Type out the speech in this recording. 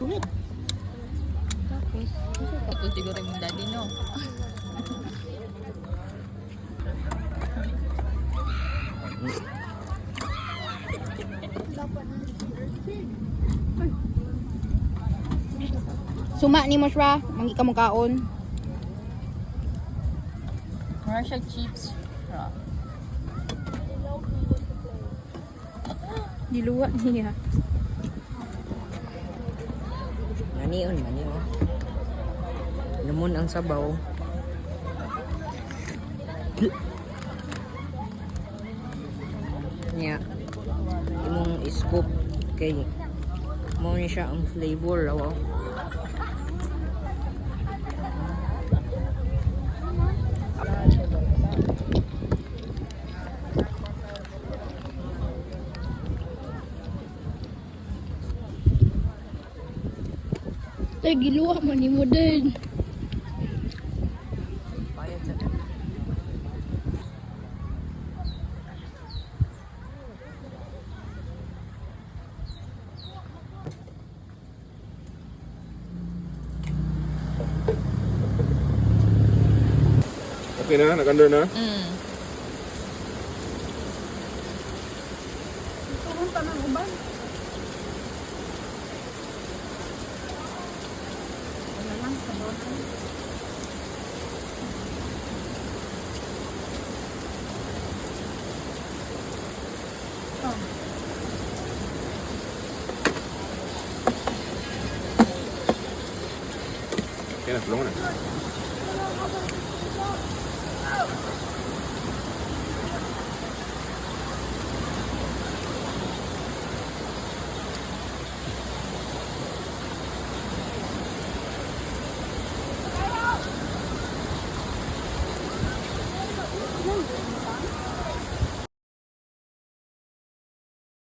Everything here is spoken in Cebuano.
Kulit. Tapos, ito siguro yung daddy, no? Suma ni mo siya, mangi ka mong kaon. Mura siya chips. Ra. Niluwa niya. Manion, manion. Lemon ang sabaw. Nya. Imong scoop kay mo ni siya ang flavor raw. Tay, giluwa man ni mo din. Bayad sa. Okay na, nag-under na. Okay na, tulungan na.